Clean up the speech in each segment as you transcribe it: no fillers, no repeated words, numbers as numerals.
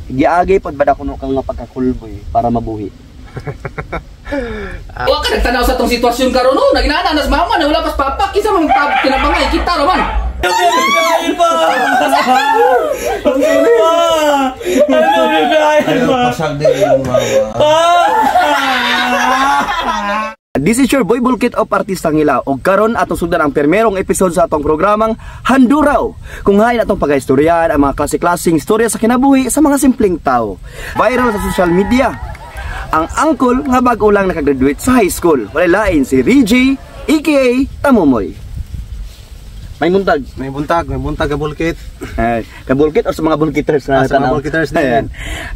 Giagi pod ba kuno kang nga pagkakulboy para mabuhi? Wa ka nagtanaw sa tong sitwasyon karon no, naginana nas mama na wala pas papa kinsa man tinabangay kita ra man. This is your boy Bulkit of Artista Ngila og karon atong sugdan ang permerong episode sa atong programang Handuraw. Kung hain atong pagaistoryahan ang mga klase-klaseng istorya sa kinabuhi sa mga simpleng tao. Viral sa social media. Ang angkol nga bag-o lang nakagraduate sa high school. Walay lain si Reggie aka Tamumoy. May buntag. May buntag ka Bulkit. Ay, ka-Bulkit or sa mga Bulkiters na sa mga Bulkiters din. Ayan.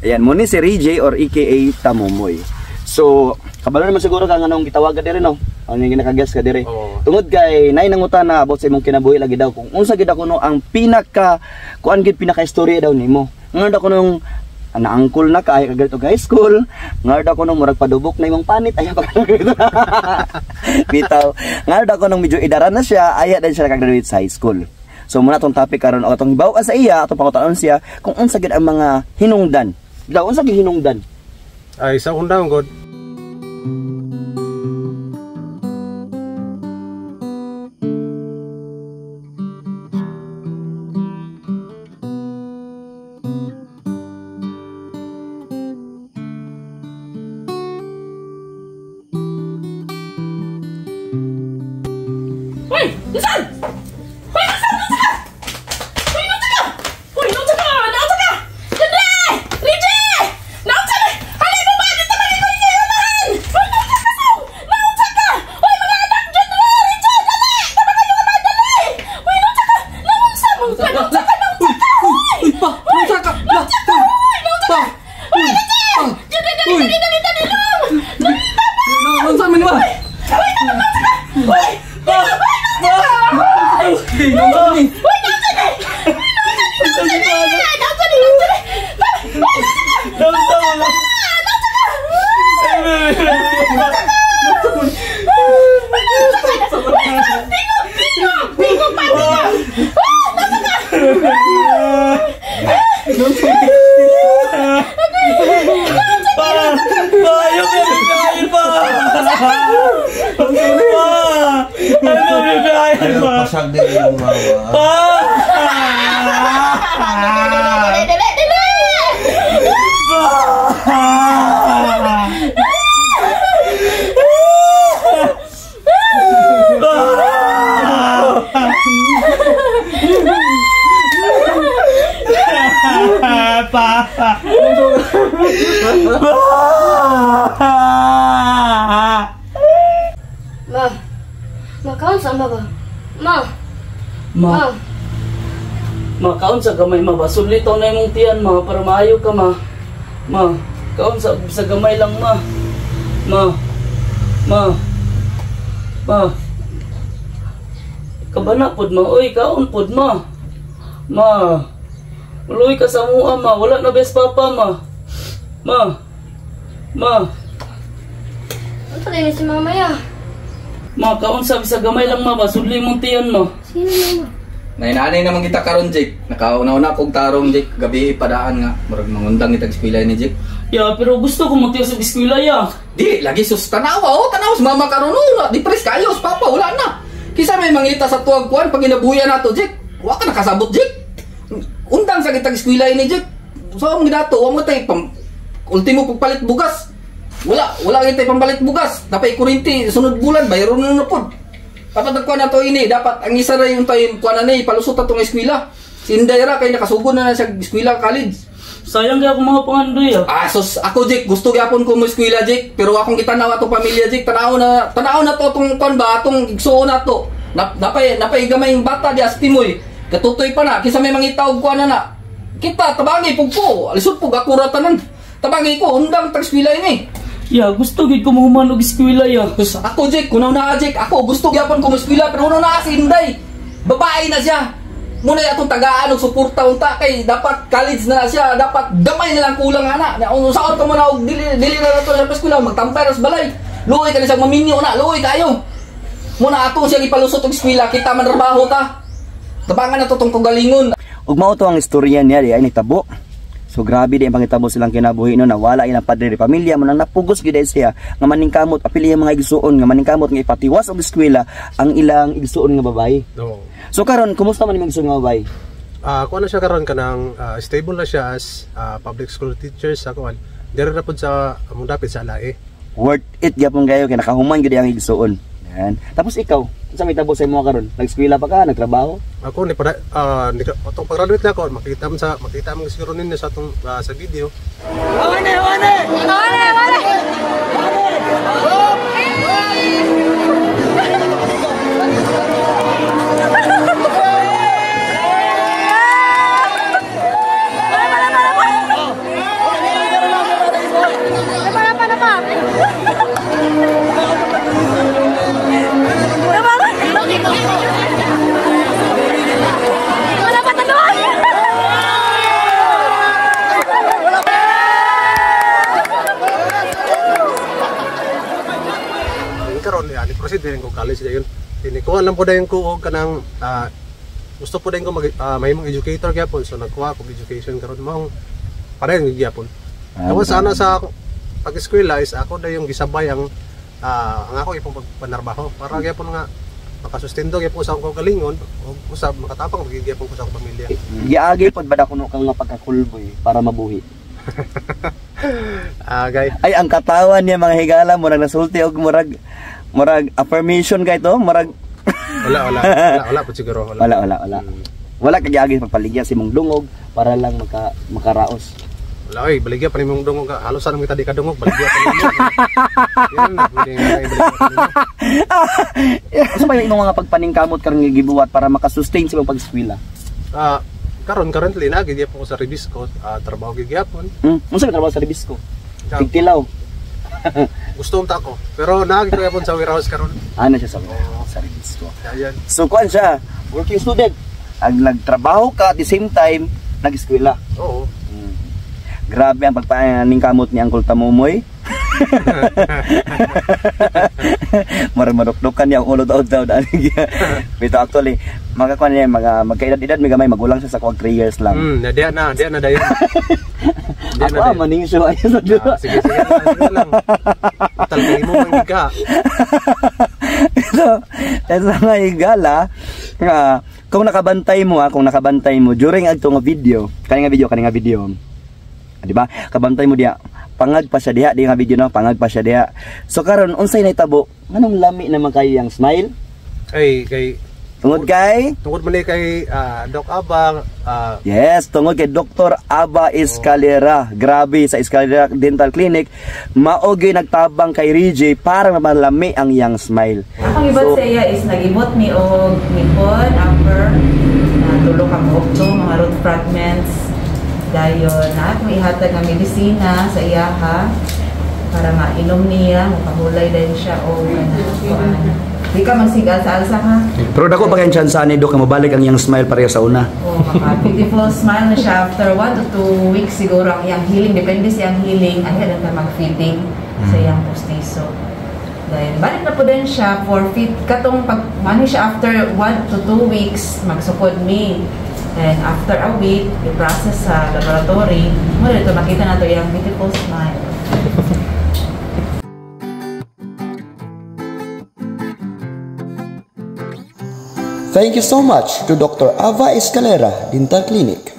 Ayan, muna si Reggie or aka Tamumoy. So, kabalo naman siguro ka nga nung gitawagan diri no. Ang yung nakaguest ka diri. Oo. Tungod kay nay nangutan na about sa imong kinabuhi lagi daw kung unsa gid ako no ang pinaka kuan gid pinaka istorya daw nimo. Ngarda ko nung naangkol na ka ay kagrito high school, ngarda ko nung murag padubok na imong panit ay pa. Bitaw. Ngarda ko nung medyo idaran na siya, aya din siya nakagraduate sa high school. So muna tong topic karon o atong hibaw sa iya, atong pangutanon siya kung unsa gid ang mga hinungdan. Daw unsa gid hinungdan? Ay sa undang god. Hoy, unsan? Hoy, unsan? Unsa ka? Hoy, unsa ka? Hoy, unsa ka? Naunsa ka? Dali! Reggie! Naunsa ka? Halay mo ba? Dito maligoy niya unahan! Hoy, naunsa ka so? Naunsa ka? Hoy, mga anak dyan! Reggie, dali! Tama kayo naman, dali! Hoy, naunsa ka? Naunsa mo ka? Naunsa ka? Naunsa ka? Hoy! Pa, naunsa ka? Naunsa ka? Hoy, naunsa ka? Hoy, Reggie! Dyan, dali, dali, dali, dali lang! Dali, tama! Naunsa man ba? Hoy, naunsa ka? Hoy! Pasag din yung mama. Dali, dali, dali! Ma, ma kaon sa ma ba? Ma, Ma, ma kaon sa gamay ma ba? Sulitaw na imong tiyan ma para maayo ka ma. Ma, kaon sa gamay lang ma. Ma. Ma. Ma. Kabana pod ma, oy kaon pod ma. Ma. Uloy ka sa mua ma, wala na best papa ma. Ma. Ma. Ano tayo si mama ya? Ma, kaon sa gamay lang ma ba? Sudli imong tiyan ma. Sino mama? Nainanay naman kita karon Jake. Nakauna-una kog tarong Jake, gabi padaan nga murag mangundang kitag eskwela ni Jake. Ya, pero gusto ko matiyo sa eskwela ya. Di lagi sus tanawa oh, tanaw sa mama karon oh, depress kayo sa papa wala na. Kisa may mangita sa tuwag kuan pag ginabuya nato Jake. Wa ka nakasabot Jake. Undang sa kitag eskwela ni Jake. So ang ginato, wa mo tay ultimo pagpalit bugas. Wala kita pambalit bugas. Napay kuryente sunod bulan bayron na pod. Dapat nagkuha na to ini, dapat ang isa na yung tayo kuha na ni, palusot na itong eskwela. Si Inday ra, kay nakasugod na na siya eskwela college. Sayang kaya akong mga pangandoy ah. Ah, sus, ako Jake, gusto gyapon ko mo eskwela Jake, pero akong gitanaw atong pamilya Jake, tanaw na to atong kuan ba, atong igsuon na to. Napay gamay yung bata di as timoy. Katutoy pa na, kisa may mangita og kuha na na. Kita, tabangi pug ko, alisod pug ako ra tanan. Tabangi ko, undang tag eskwela ini. Ya, gusto gid ko mahuman og eskwela ya. Ako Jake, kunaw na Jake, ako gusto gyapon ko eskwela pero kunaw na si Inday. Babae na siya. Muna atong tagaan og suporta unta kay dapat college na siya, dapat gamay na lang kulang ana. Unsaon ka mo na og dili na nato sa eskwela, magtampay ra sa balay. Luoy ka na siyang maminyo na, luoy kayo. Muna ato siya ipalusot og eskwela, kita man trabaho ta. Tabangan na to tong kagalingon. Ug mao to ang istorya niya di ay nitabo So grabe di ang pangitabo silang kinabuhi no, nawala ilang padre de pamilya mo nang napugos gyud siya nga maningkamot apili ang mga igsuon nga maningkamot nga ipatiwas og eskwela ang ilang igsuon nga babae. No. So karon kumusta man imong igsuon nga babae? Kuan na siya karon kanang stable na siya as public school teacher sa kuan. Diri ra pud sa among dapit sa Alae. Worth it gyapon kayo kay nakahuman gyud ang igsuon. Yan. Tapos ikaw, unsa may tabo sa imo karon? Nag-eskwela pa ka, nagtrabaho? Ako ni para ni atong pag-graduate na ako, makita mo siguro ninyo sa atong sa video. Karon ni proceed din ko college dayon. Tinikuha lang po dayon ko og kanang gusto po dayon ko mag mahimong educator gyapon, so nagkuha ko education karon maong pareho gyapon. Tapos ana sa pag-eskwela is ako dayong gisabay ang ako ipong pagpanarbaho para gyapon nga makasustento gyapon sa akong kaugalingon ug usab makatapang gyapon ko sa akong pamilya. Giagi pod ba na kuno kang nga pagkakulboy para mabuhi? Agay. Ay, ang katawan niya mga higala, murag nasulti og murag affirmation kay to, murag Wala po siguro, wala. Wala. Wala ka giagi pagpaligya si mong dungog para lang makaraos. Wala oy, baligya pa nimong dungog, halos sa kita di ka dungog, baligya pa nimo. Yan, pwede nga baligya pa nimo. Unsa ba yung imong mga pagpaningkamot karon nga gibuhat para makasustain sa imong pag-eskwela? Karon currently na gid ko sa Rebisco, trabaho gid gyapon. Unsa ba trabaho sa Rebisco? Tigtilaw. Gusto unta ko, pero naagi ko gyapon sa warehouse karon. Ana siya sa warehouse sa Rebisco. Ayan. So kuan siya, working student. Ang nagtrabaho ka at the same time nag-eskwela. Oo. Grabe ang pagpaningkamot ni Uncle Tamumoy. Murag madukdukan niya ang ulo taod-taod ani. Pero actually, magakuan niya mga magkaedad-edad may gamay, magulang siya sa kuwag 3 years lang. Na diya na dayon. Ako maning siya ay sa duha. Sige lang. Total mo man ka. So, sa mga higala nga kung nakabantay mo during adto nga video, kani nga video. Di ba? Kabantay mo diha. Pangag pa siya diha, di nga video no, pangag pa siya diha. So karon unsay nahitabo? Nganong lami naman kayo yang smile? Ay kay tungod kay tungod man kay Doc Aba, yes, tungod kay Dr. Aba Escalera. Grabe sa Escalera Dental Clinic, mao gyud nagtabang kay Reggie para malami ang iyang smile. Akong ibot sa iya is nagibot mi og ngipon upper na tulo ka buok, mga root fragments. Dayon na akong ihatag nga medisina sa iyaha para mainom niya, mapahulay din siya o kanang. Di ka magsigal sa alsa ha. Pero dako pa kayong chance ani Dok nga mabalik ang iyang smile pareho sa una. Oh, maka beautiful smile na siya after 1 to 2 weeks siguro ang iyang healing, depende sa iyang healing, ay ta mag-fitting sa iyang postiso. Then balik na po din siya for fit katong pag mani siya after 1 to 2 weeks magsukod mi. And after a week, i-process sa laboratory, mo dito makita na to iyang beautiful smile. Thank you so much to Dr. Ava Escalera Dental Clinic.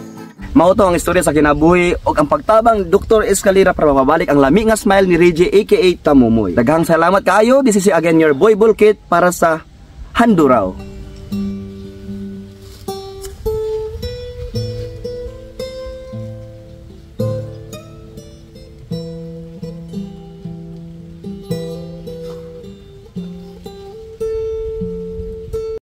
Mao to ang istorya sa kinabuhi ug ang pagtabang Dr. Escalera para mabalik ang lami nga smile ni Reggie aka Tamumoy. Daghang salamat kaayo. This is again your boy Bulkit para sa Handuraw.